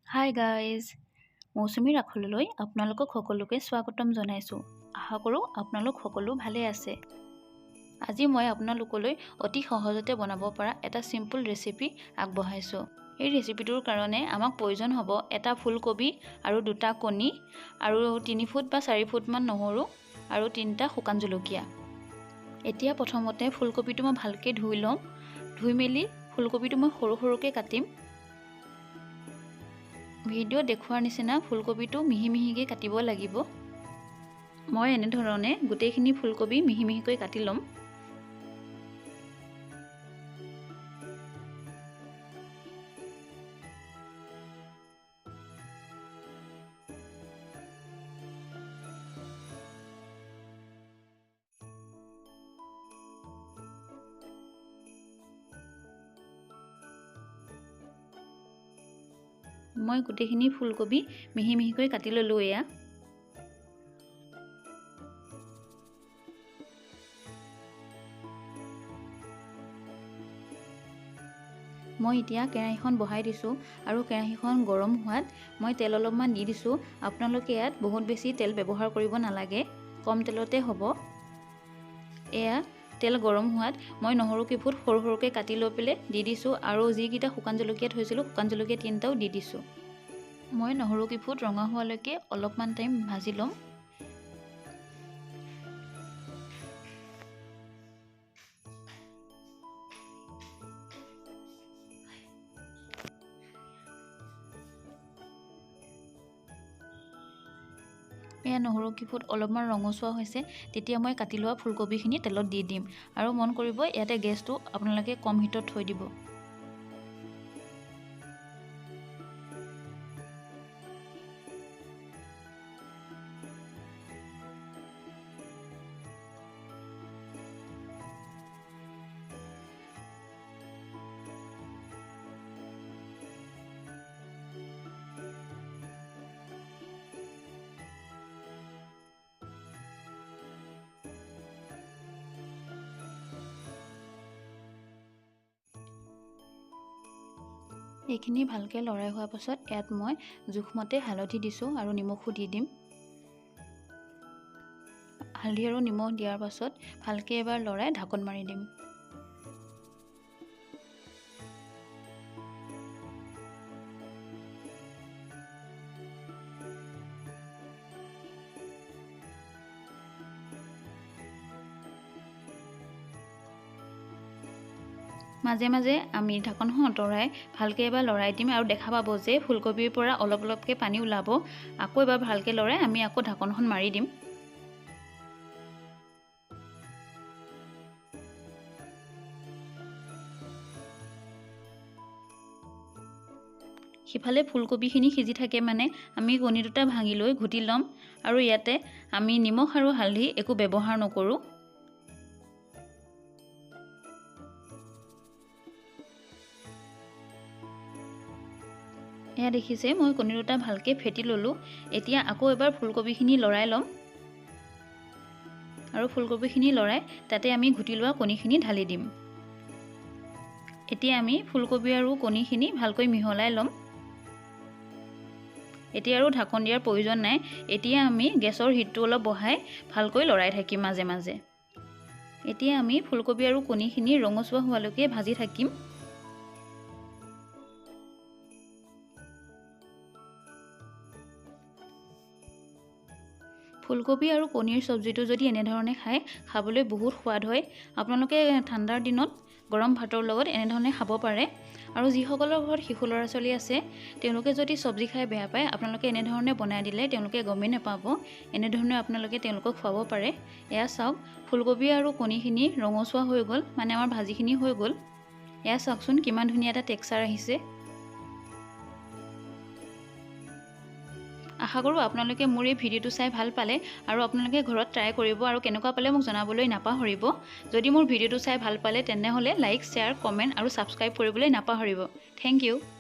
Hi guys, মৌচুমীৰ আখললৈ আপোনালোকক সকলোকে স্বাগতম জনাইছোঁ। আশা কৰোঁ আপোনালোক সকলো ভালে আছে। আজি মই আপোনালোকলৈ অতি সহজতে বনাব পৰা এটা চিম্পল ৰেচিপি আগবঢ়াইছোঁ। এই ৰেচিপিটোৰ কাৰণে আমাক প্ৰয়োজন হ'ব এটা ফুলকবি আৰু দুটা কণী আৰু 3 ফুট বা 4 ফুটমান নহৰু আৰু 3টা শুকান জলকীয়া। এতিয়া প্ৰথমতে ফুলকবিটো মই ভালকৈ ধুই ল'ম। ধুই মেলি ফুলকবিটো মই সৰু সৰুকৈ কাটিম। ভিডিঅ' দেখুওৱাৰ নিচিনা ফুলকবিটো মিহি মিহিকৈ কাটিব লাগিব। মই এনেধৰণে গোটেইখিনি ফুলকবি মিহি মিহিকৈ কাটি ল'ম। মই গোটেইখিনি ফুলকবি মিহি মিহিকৈ কাটি ল'লোঁ। এয়া মই এতিয়া কেৰাহীখন বহাই দিছোঁ আৰু কেৰাহীখন গৰম হোৱাত মই তেল অলপমান দি দিছোঁ। আপোনালোকে ইয়াত বহুত বেছি তেল ব্যৱহাৰ কৰিব নালাগে, কম তেলতে হ'ব। এয়া তেল গৰম হোৱাত মই নহৰু কেইফুট সৰু সৰুকৈ কাটি লৈ পেলাই দি দিছোঁ আৰু যিকেইটা শুকান জলকীয়া থৈছিলোঁ শুকান জলকীয়া 3টাও দি দিছোঁ। মই নহৰু কেইফুট ৰঙা হোৱালৈকে অলপমান টাইম ভাজি ল'ম। এয়া নহৰু কেইফুট অলপমান ৰঙচুৱা হৈছে, তেতিয়া মই কাটি লোৱা ফুলকবিখিনি তেলত দি দিম। আৰু মন কৰিব, ইয়াতে গেছটো আপোনালোকে কম হিটত থৈ দিব। এইখিনি ভালকৈ লৰাই হোৱাৰ পাছত ইয়াত মই জোখমতে হালধি দিছোঁ আৰু নিমখো দি দিম। হালধি আৰু নিমখ দিয়াৰ পাছত ভালকৈ এবাৰ লৰাই ঢাকন মাৰি দিম। মাজে মাজে আমি ঢাকনখন আঁতৰাই ভালকৈ এবাৰ লৰাই দিম আৰু দেখা পাব যে ফুলকবিৰ পৰা অলপ অলপকৈ পানী ওলাব। আকৌ এবাৰ ভালকৈ লৰাই আমি আকৌ ঢাকনখন মাৰি দিম। সিফালে ফুলকবিখিনি সিজি থাকে মানে আমি কণী দুটা ভাঙি লৈ ঘুটি ল'ম আৰু ইয়াতে আমি নিমখ আৰু হালধি একো ব্যৱহাৰ নকৰোঁ। এয়া দেখিছে, মই কণী দুটা ভালকৈ ফেটি ল'লোঁ। এতিয়া আকৌ এবাৰ ফুলকবিখিনি লৰাই ল'ম আৰু ফুলকবিখিনি লৰাই তাতে আমি ঘুটি লোৱা কণীখিনি ঢালি দিম। এতিয়া আমি ফুলকবি আৰু কণীখিনি ভালকৈ মিহলাই ল'ম। এতিয়া আৰু ঢাকন দিয়াৰ প্ৰয়োজন নাই। এতিয়া আমি গেছৰ হিটটো অলপ বঢ়াই ভালকৈ লৰাই থাকিম মাজে মাজে। এতিয়া আমি ফুলকবি আৰু কণীখিনি ৰঙচুৱা হোৱালৈকে ভাজি থাকিম। ফুলকবি আৰু কণীৰ চব্জিটো যদি এনেধৰণে খায়, খাবলৈ বহুত সোৱাদ হয়। আপোনালোকে ঠাণ্ডাৰ দিনত গৰম ভাতৰ লগত এনেধৰণে খাব পাৰে। আৰু যিসকলৰ ঘৰত শিশু ল'ৰা ছোৱালী আছে, তেওঁলোকে যদি চব্জি খাই বেয়া পায়, আপোনালোকে এনেধৰণে বনাই দিলে তেওঁলোকে গমেই নাপাব। এনেধৰণে আপোনালোকে তেওঁলোকক খুৱাব পাৰে। এয়া চাওক, ফুলকবি আৰু কণীখিনি ৰঙচুৱা হৈ গ'ল, মানে আমাৰ ভাজিখিনি হৈ গ'ল। এয়া চাওকচোন কিমান ধুনীয়া এটা টেক্সাৰ আহিছে। আশা কৰোঁ আপোনালোকে মোৰ এই ভিডিঅ'টো চাই ভাল পালে আৰু আপোনালোকে ঘৰত ট্ৰাই কৰিব আৰু কেনেকুৱা পালে মোক জনাবলৈ নাপাহৰিব। যদি মোৰ ভিডিঅ'টো চাই ভাল পালে তেনেহ'লে লাইক, শ্বেয়াৰ, কমেণ্ট আৰু ছাবস্ক্ৰাইব কৰিবলৈ নাপাহৰিব। Thank you.